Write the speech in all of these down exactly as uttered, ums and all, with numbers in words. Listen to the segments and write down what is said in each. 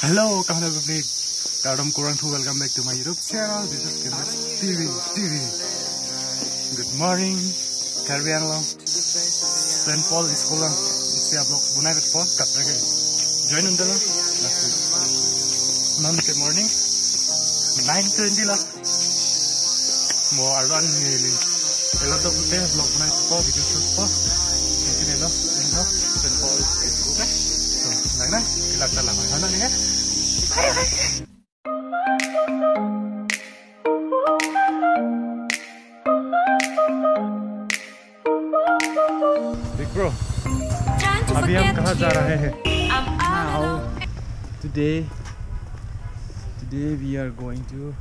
Hello, kahala public. Kardom kurvangthu, welcome back to my YouTube channel. This is Kendas T V, T V. Good morning, Karbi Anglong. Saint Paul School lang isi vlog bonai vet po, kaprek ke join un-e lo. Non ke morning nine twenty lo. Mo arlo an neli. Elo to pute vlog bonai po, video shoot po. Mungkin elo, elo, Saint Paul School ke. So, nang nang, kelak ta lang. Nang nang ya. Big bro, अभी हम कहाँ जा रहे हैं? Now, today, today we are going to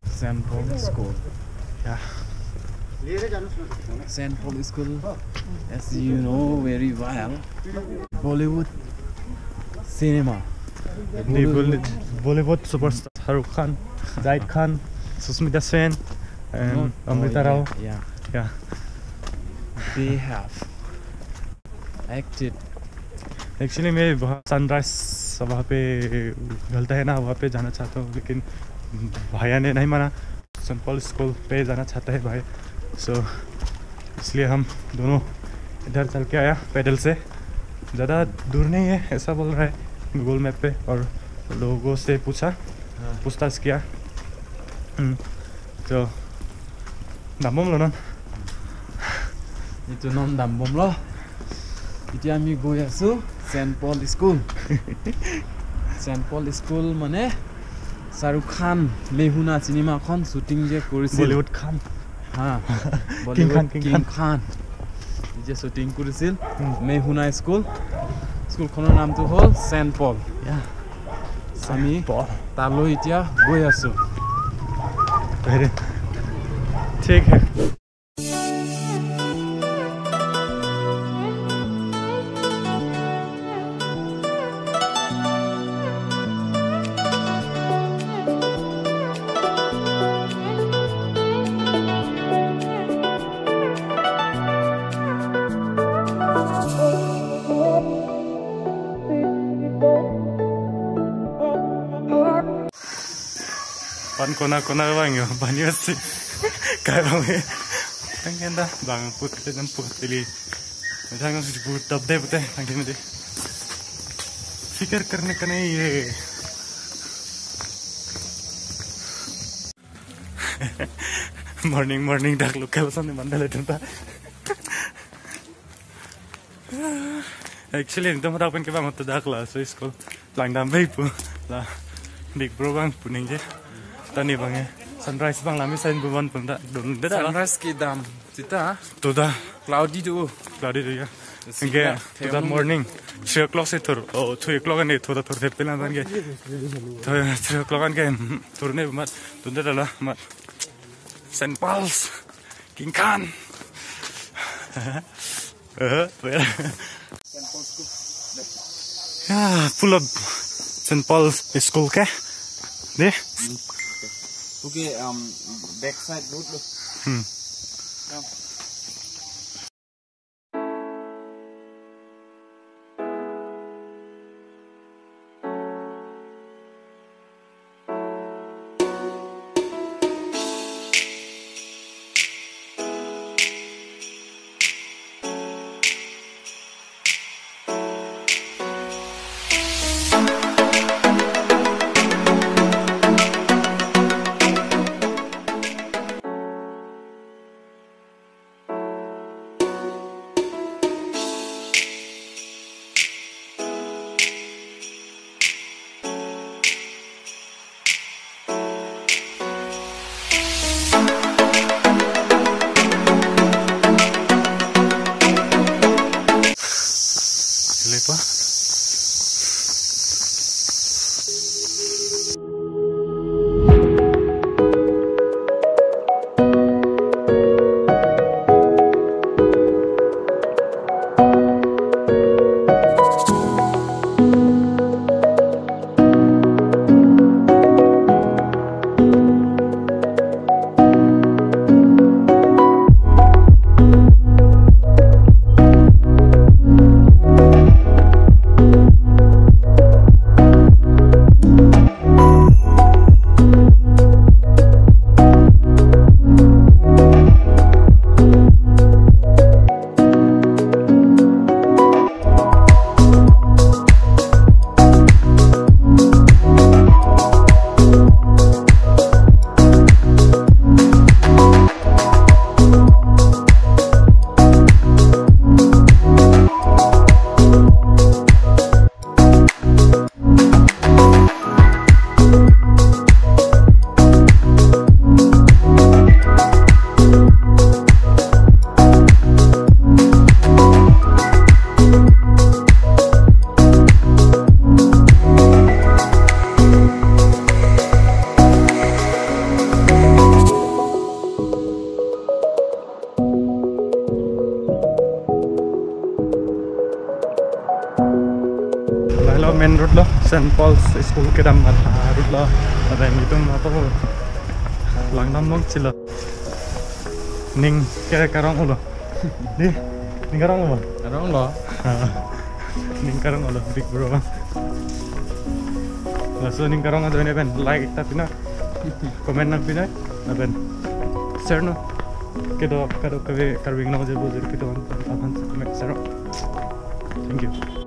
Saint Paul School. Yeah. Saint Paul School, as you know very well, Bollywood cinema. Bollywood, Bollywood superstar Shah Rukh Khan, Jait Khan, Sushmita Sen, and Amrita Rao. Yeah. Yeah. They have acted. Actually, मैं वहाँ सनराइज, वहाँ पे ढलता है ना, वहाँ पे जाना चाहता हूँ, लेकिन भैया ने नहीं माना। सेंट पॉल स्कूल पे जाना चाहता है भाई। So, इसलिए हम दोनों इधर चल के आया पैदल से। ज़्यादा दूर नहीं है, ऐसा बोल रहा है गूगल मैप पे, और लोगों से पूछा, हाँ। पूछताछ किया। हम्म, तो, dambomlo non? Itum non dambomlo. Etiya ami goi asu Saint Paul School. Saint Paul School mane Shah Rukh Khan Main Hoon Na cinema খন shooting je কৰিছিল। Bollywood Khan. হা। Bollywood King Khan, King King Khan. Khan। এই যে শ্বুটিং কৰিছিল। Hmm. Main Hoon Na School। স্কুলখনৰ নামটো হ'ল Saint Paul। Yeah. আমি Saint Paul। তালৈ এতিয়া গৈ আছো। Very। ठीक है। Pan kona kona bang yo, bang yo si. Kai bang yo. Tang kenda bang put dan put ili. Tang si put tap de pute tang kenda de. फिक्र करने का नहीं ये। Morning morning dak local sa ni mandale tunta। Actually, nelitum hadak pen ke bang hote dak laso school langdam bek pu la big bro bang pu ningje. Tani bang ya sunrise bang lami sign bu man pun ta don de da la. Sunrise kedam sita. To da. Cloudy do. Cloudy do ya. Sita, anke to da themung morning three o'clock si thur. Oh, three o'clock an ke to da thur thep pelang an ke. To three o'clock an ke, hmm, thur ne mat don de da la mat. Saint Paul's, King Khan। Uh-huh, well। Ya, pulo Saint Paul's School ke. De? Okay, um, backside road lo। Hmm। Saint Paul's School kedam arlo, lapen itum apo langdam long chilo. Ning ke karong ulo. Di, ning karong ulo. Karong lo. Ning karong ulo, big bro. Laso ning karong ajoine pen like ta pinang, comment nang pinang, lapen share non. Kedo, kedo kave Karbi Anglong ajirpo ajirpi atum aphan comment share. Thank you.